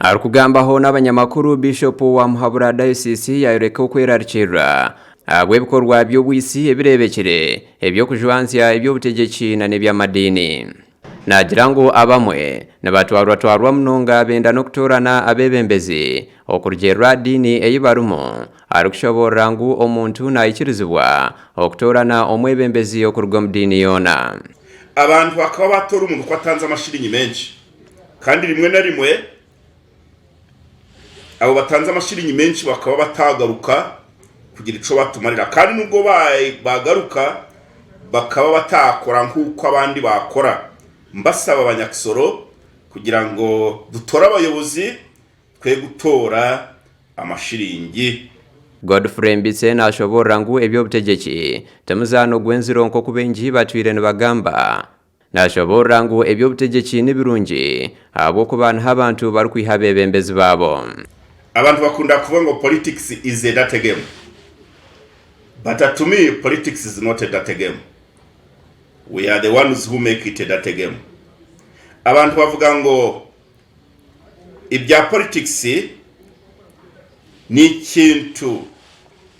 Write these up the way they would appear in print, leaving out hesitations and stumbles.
Arikugambaho n'abanyamakuru, Biishopu wa Muhabura Dayosiisi yaayoreka okwerarikirira ahabw'ebikorwa by'obwitsi ebireebekire, eby'okujwanzya eby'obutegyeki n'eby'amadiini. Naagira ngu abamwe nibatwarwatwarwa munonga benda n'okutoorana abeebembezi okurugiirira aha diini ei barimu, arikushoboorora ngu omuntu naikirizibwa okutoorana omwebembezi okuruga omu diini yoona. Abantu bakaba batora omuntu ku atanze amashiringi mengi, kandi rimwe na rimwe abo batanze amashiringi mengi bakaba batagaruka kugira ico batumarira, kandi nubwo bagaruka bakaba batakora nk'uko abandi bakora. Mbasaba Abanyakisoro kugira ngu dutore abayobozi twe gutora amashiringi. Godfrey Mbitse nashoboorora ngu eby'obutegyeki ti muzaano gw'enziro nk'oku baingi batwire nibagamba. Nashoboorora ngu eby'obutegyeki ni birungi ahabw'okuba niho abantu barikwiha abeebembezi baabo. Abantu bakunda kuvuga ngu politics is a dirty game but to me politics is not a dirty game we are the ones who make it a dirty game. Abantu bavuga ngu Ibya politics ni ikintu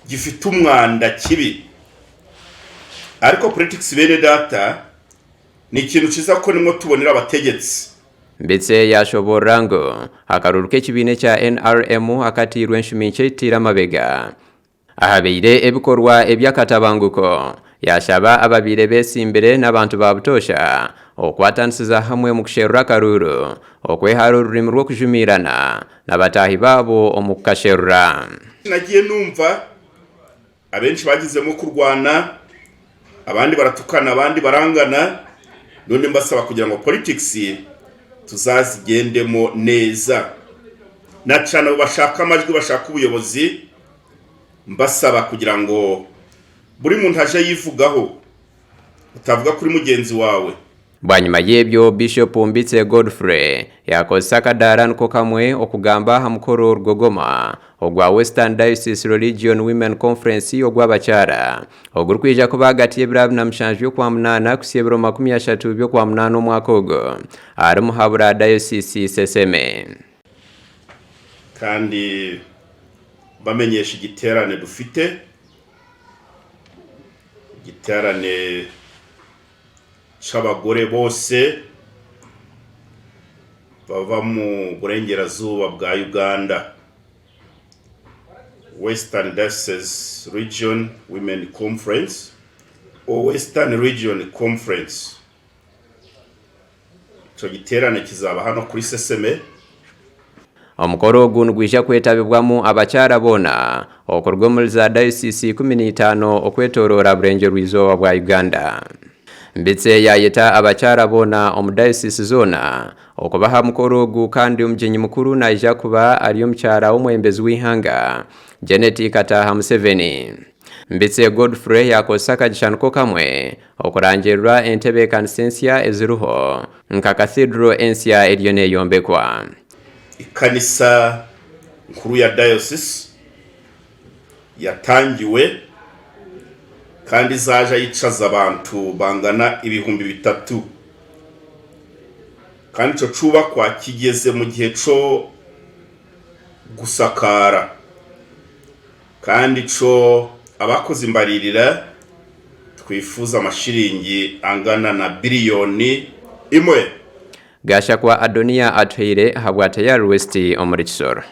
gifite umwanda kibi ariko politics bene data ni ikintu cyiza kuko nimwo tubonera abategetsi. Mbitse yaashoboorora ngu akaruuru k'ekibiina ekya NRM akatairwe enshumi nkye etaire amabega. Ahabaire ebikorwa eby'akatabanguko, yaashaba ababaire beesimbire n'abantu ba butoosha okukwatanisiza hamwe omu kusherura akaruuru, okwehara orurimi rw'okujumiirana na bataahi baabo omu kukasherura. Nagiye numva abenshi bagizemu okurwana, abandi baratukana abandi barangana, none mbasaba kugira ngu politics tuzazigyendemo neza. Na cane abo bashaka amajwi bashaka ubuyobozi Mbasaba kugira ngo buri muntu aje ayivugaho, otavuga kuri mugyenzi waawe. Bwanyima y'ebyo, Bishopu Mbitse Godfrey yaakozesa akadaara niko kamwe okugamba aha mukoro rugogoma ogwa Western Diocese Religion Women Conference ogw'abakyara ogurikwija kuba ahagati y'ebiro 27 by'Okwamunaana kuhitsya ebiro 30 by'Okwamunaana omwaka ogu ahari Muhabura Diocese Seseme. Kandi bamenyesha igiterane dufite, igiterane c'abagore bose bava mu burengerazuba bwa Uganda, Western Diocese Region Women Conference or Western Region Conference. Icyo giterane kizaba hano kuri Seseme. Omukoro ogu nigwija kwetabibwamu abakyara boona okuruga omuri za dayosiisi 15 okwetoroora Burengyerwa-izooba bwa Uganda. Mbitse yaayeta abakyara boona omu dayosiisi zoona okuba aha mukoro ogu kandi omugyenyi mukuru naija kuba ari omukyara w'omwebembezi w'eihanga, Janet Kataaha Museveni. Mbitse Godfrey yaakozesa akagisha niko kamwe Okurangirira entebeekanisa ensya eziriho, nka Cathedral ensya eriyo neeyombekwa. Ekanisa nkuru ya Diocese yatangiwe kandi zaaja yicaza abantu bangana 3000 kandi ico cubakwa kigyeze mu gihe co gusakaara kandi co abakoze imbaririra Twifuza amashiringi angana na biriyoni imwe. Gashakwa Adoniya Atuhaire ahabwa Tayari West omuri Kisoro.